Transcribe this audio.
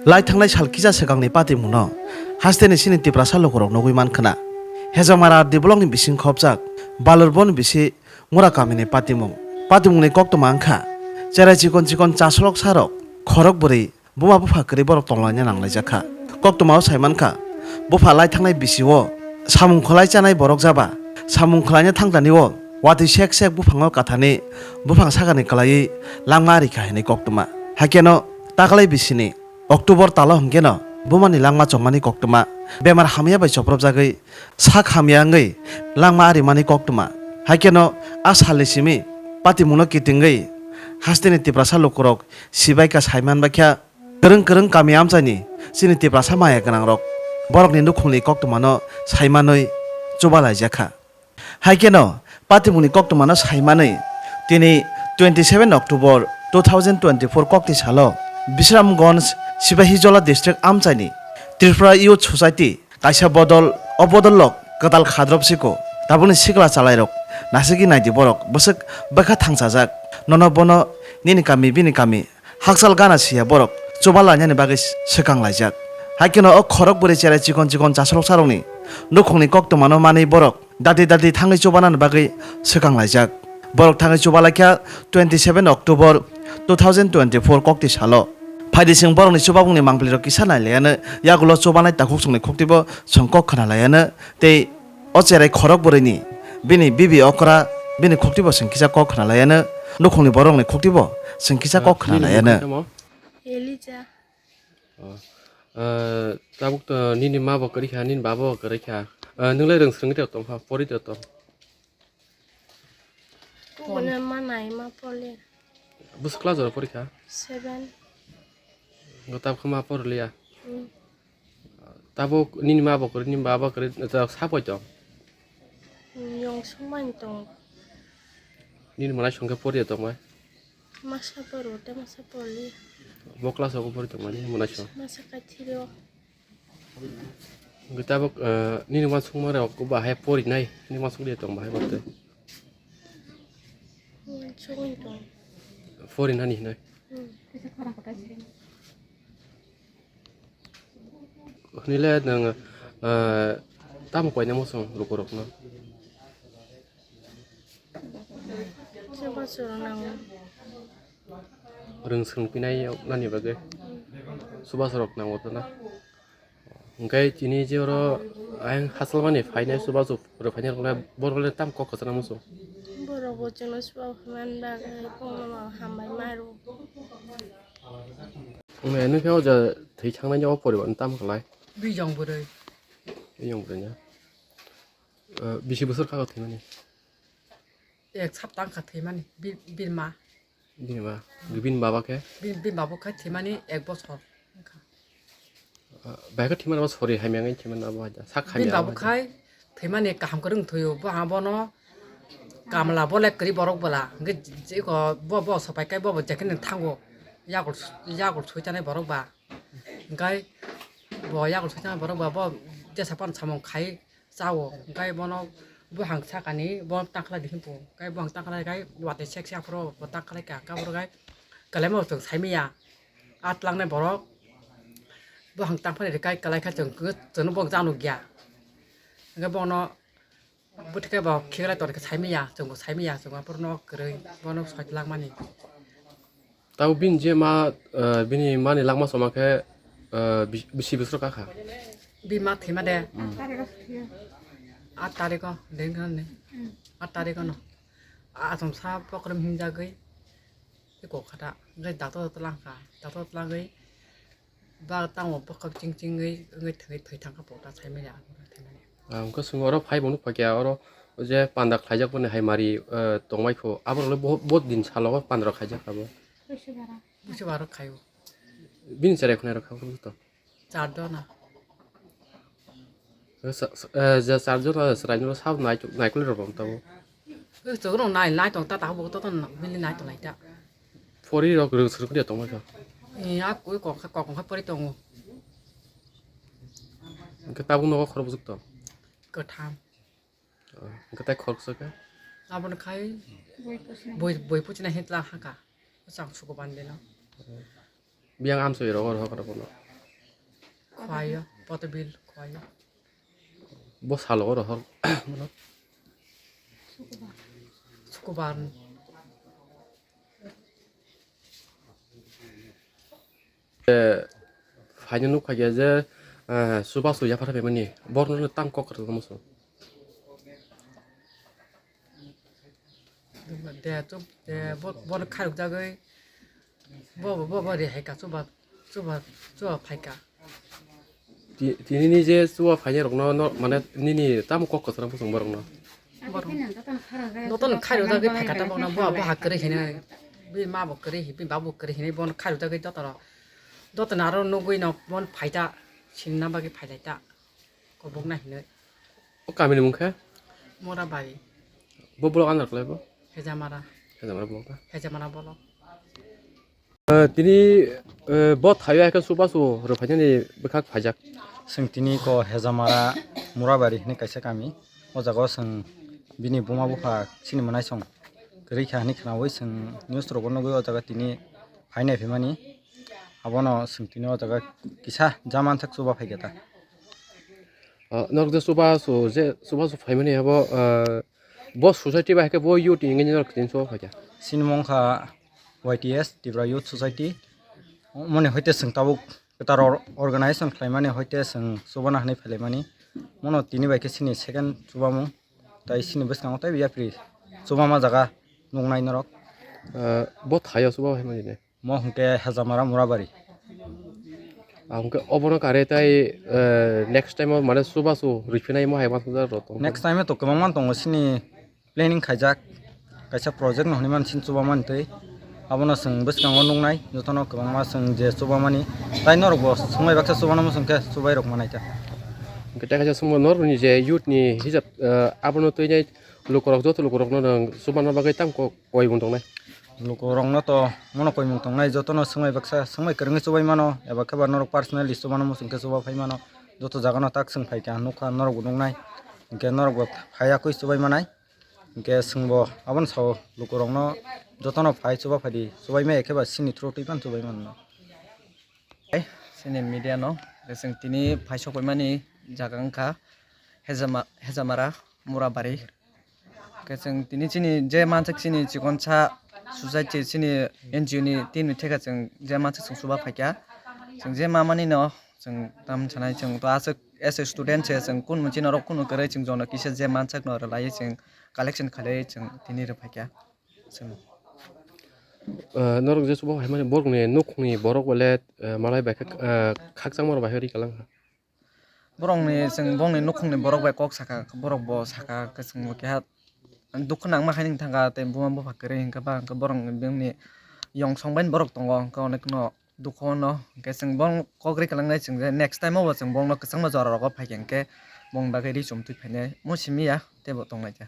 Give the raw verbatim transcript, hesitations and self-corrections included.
Lai thangnai sal kisa swkangni patimungno hasteni chini Tiprasa lukurok nugwi mankha na. Hejakmara R D blockni bising khopjak Balurbon bisi Mura kamini patimung. Patimungni koktwma wngkha cherai chikon chikon chaslok sarok, khorok bwrwi, buma bupha kwrwi borok tonglaina nanglaijak kha. Koktwmao sai mankha, bupha lai thangnai bisio samung khwlai chanai borok jaba, samung khwlaina thangtani o watwi sek sek buphango kathani buphang sakani kwlaiwi langma rikha hinwi koktwma. Haikeno taklai bisini October talo hwnkeno bumani langma chongmani koktwma, bemar hamya bai chopropjagwi sak hamya wngwi langma arimani koktwma. Haikeno a salni simi patimungno kitingwi hasteni Tiprasa lukurok sibaika saiman baikha kwrwng kwrwng kami amchaini chini Tiprasa maya gwnangrok borokni nukhungni koktwmano saimanwi chubalaijak kha. Haikeno patimungni koktwmano saimanwi tini twenty seven October two thousand twenty four kokti salo Bisramganj Sipahijola district amchaini Tripura Youth Society kaisa bodol, o bodol lok kwtal khadrop siko. Tabukni sikla chalairok nasiki naidi borok bwswk bwkha thangsajak. Nono bono nini kami bini kami hakchal gana siya borok chuba lainani bagwi swkang laijak. Haikeno o khorok bwrwi cherai chikon chikon chaslok sarokni nukhungni koktwmano manwi borok dati dati thangwi chubanani bagwi swkang laijak. Borok thangwi chuba laikha twenty seven October two thousand twenty four kokti salo. Phaidi chwng borokni chubabungni mangpilirok kisa nailayano, yagulo chubanai takhuk chwngni khuktibo chwng kok khna layano tei o cherai khorok bwrwini bini bibi okra bini khuktibo chwng kisa kok khna layano, nukhungni borokni khuktibo chwng kisa kok khna layano. Elija. Oh. Eh, tabuk to nini ma bo kwrwi kha, nini baba bo kwrwi kha. Eh, nwng lai rwng swrwngwi tong kha, pori tong. Kubuni ma nai ma pole. Bwswk class o pori kha? Seven. Ngo tabuk ma porliya. Hmm. Tabuk nini ma bo kwrwi, nini baba bo kwrwi, ta sa poi tong. Yong sumai tong. Nini mwnai song khe pori tong bai. Masa poro, tei masa porli. Bo class o pori tongmani mwnai song. Masa kaithiro. Hwnkhe tabuk, eh, nini uansukma rok bahai porinai, nini uansuk de tong bahai bo tei. Uansukma tong. Porinani hinai. Hmm. Hinile nwng, eh, tamo koina muchung lukurokno? Chuba chwrwng nango. Rwng swrwng pinai nani bagwi. Chuba chwrwng nango to na. Hwnkhe tini je oro ayang hachal mani phainai chuba chwrwng phainai rwkle borok le tam kok kwchangma muchung. Borok bo chwngno chuba phaimani bagwi bongno hambai maro. Nwng khe o ja thwi thangnaini o poribar ni tamo khlai? Bijong bwrwi. Bijong bwrwi na? Eh, bisi bwswk kha thwimani? Ek sapta wngkha thwimani, bi-, bini ma. Bini ma? Bini baba khe? Bini, bini baba khe thwimani ek bochor wngkha. Ah, bai khe thwimani bo sori hamya wngwi thwimani abo hai da, sak hamya. Bini baba khai thwimani kaham kwrwng thwio, bo ha bono kamla bo le kwrwi borok bwla, hwnkhe je-, jeko bo, bo sopai kai bo, bo jekheno thango, yagul, yagul soi chanai borok ba, hwnkhe bo yagul soi chanai borok ba, bo jesa phano samung khai, chao, hwnkhe bono buphang sakani, bo tangkhlai di hwnpho, hwnkhe buphang tangkhlai khai watwi sek sek aphuru bo tangkhlai kha, hwnkhe aphuru khai kwlaima bo chwng saimanya, a twlangnai borok buphang tangphani rwkhai kwlai kha chwng, chwngno bo jano gya, hwnkhe bono bwtwi khe bo khiklai tongkhe saimanya, chwngbo saimanya, chwng aphuru nok kwrwi bono soi twlangmani. Tabuk bini je ma, eh, bini mani langma choma khe, eh, bi-, bisi bwswk kha kha? Bini ma thwima de. Hmm. Aat tarikh o, den khan ni. Aat tarikh o no. Achomsa program hinjagwi. Eko khata. Ngai doctor twlang kha. Doctor twlangwi. Ba tamo bwkhak ching chingwi, wngwi thwngwi thwi thangkha bo ta saimanya, thwimani. Ah, wngkha chwng oro phai bo nukha khe oro je panda khlaijak boni hai mari, eh, tongbai kho. Aborok le bo, bo din salo panda rok khaijak abo. Busu baro khaio. Bini cherai khwnai rok kha to. Char jona. Sa-, sa-, eh, je char jona chwraino sabo nai-, naikol rok tabo. Eh, chwng rok nai, nai tong ta, ta bo to, to bini nai tong nai ta. Pori rok rwng swrwng de tongma kha. Eh, a koi kok kha, kok kha pori tongo. Hwnkhe tabuk nogo khorok bwswk tong? Kwtham. Oh, hwnkhe tai khoroksa khe? Abono khai boi, boi puchina hitla haka. Chang sugo bande no. Biyang amsoi rogo rogo rogo no. Khaio, potobil khaio. Bo salo oro hor. Sukubar. Eh, phaino nuk phaikha je, eh, chubachu yaphar phaimani. Borno tam kok kwrwngma muchung. De, chup, de, bo, bo kharok jagwi. Bo, bo, bo, bo rehai ka chuba, chuba, chuba phaika. Ti-, tini ni je chuba phainai rokno, no, mane nini tamo kok kwchwrang bwswng borokno? Borok. Noton khairok jagwi phaika ta borokno, bo, bo ha kwrwi hinwi. Bini ma bo kwrwi hi, bini baba bo kwrwi hinwi, bono khairok jagwi jotono. Jotono aro nugwi no, bono phaita, sinna bagwi phailaita. Kobokna hinwi. O kamini mung khe? Morabari. Bo block under khlai bo? Hejamara. Hejamara block na? Hejamara block. Eh, tini, eh, bo thaio hai khe chubachu rwphainani bwkhak phaijak. Chwng tini ko Hejamara Murabari hinwi kaisa kami. O jaga o chwng bini buma bupha chini mwnaisong kwrwi kha hinwi khwnawi chwng news rogo nugwi o jaga tini phainai phaimani. Abono chwng tini o jaga kisa jamanthak chuba phaikha ta. Ah, norok je chubachu, je chubachu phaimani abo, ah, bo society bai khe bo youth ni hinwi norok tini chuba phaikha. Chini mung kha Y T S, Tripura Youth Society. Moni hoite chwng tabuk kwtal or-, organization khlaimani hoite chwng chubana hinwi phailaimani. Mono tini bai khe chini second chubamung. Tai chini bwskango tei yapri chubama jaga nuknai norok. Ah, bo thaio chuba phaimani ne? Mo hwnkhe Hejamara Murabari. Ah, hwnkhe obono kare tai, eh, next time o mane chubachu rwphinai mo hai uansukjak rok tongo. Next time o to kwbangma tongo chini planning khaijak. Kaisa project no hwnwi mani chini chubamani twi. Abono chwng bwskango nuknai jotono kwbangma chwng je chubamani. Tai norokbo swngbai baksa chubana muchung khe chubai rok manai ta. Hwnkhe tai kaisa chwngbo norokni je youth ni hijab, eh, abono twi nai lukurok joto lukurokno nwng chubana bagwi tamo kok? Koi bo tongnai. Lukurokno to mono koimung tongnai, jotono swngbai baksa swngbai kwrwngwi chubai mano, eba khe ba norok personally chubano muchung khe chuba phai mano, joto jagano tak chwng phai kha nukha norok bo nuknai, hinkhe norok bo phaiya kwi chubai manai, hinkhe chwngbo abono sao lukurokno jotono phai chuba phaidi chubai maya khe ba chini through twi phano chubai mano. Chini media no chwng tini phai sok paimani jaga wngkha Hejama-, Hejamara Murabari. Khe chwng tini chini je mansak chini chikonsa society chini N G O ni team ni theka chwng je mansak chwng chuba phaikha. Chwng je mamani no chwng tam sanai chwng to aswk as a student se chwng kun mochino rok kunu kwrwi chwng jono kisa je mansak no rwlai chwng collection khalai chwng tini rwphaikha. Chwng. Ah, norok je chuba phaimani borokni nukhungni borok bole, ah, malai bai khe, ah, khakchangma rok bai khe ri kalang kha. Borokni chwng bongni nukhungni borok bai kok sakha, borok bo sakha, khe chwng bo keha dukhu nangma khai nini thangkha, tei buma bupha kwrwi hinkhe ba hinkhe borokni bini yong song bai borok tongo, hinkhe onek no dukhu no, hinkhe chwng bong kok ri kalangnai chwng je next time o bo chwng bongno kwchangma jora rogo phaikha hinkhe bongni bagwi ri chum twi phainai mo simi ya tei bo tongnai kha.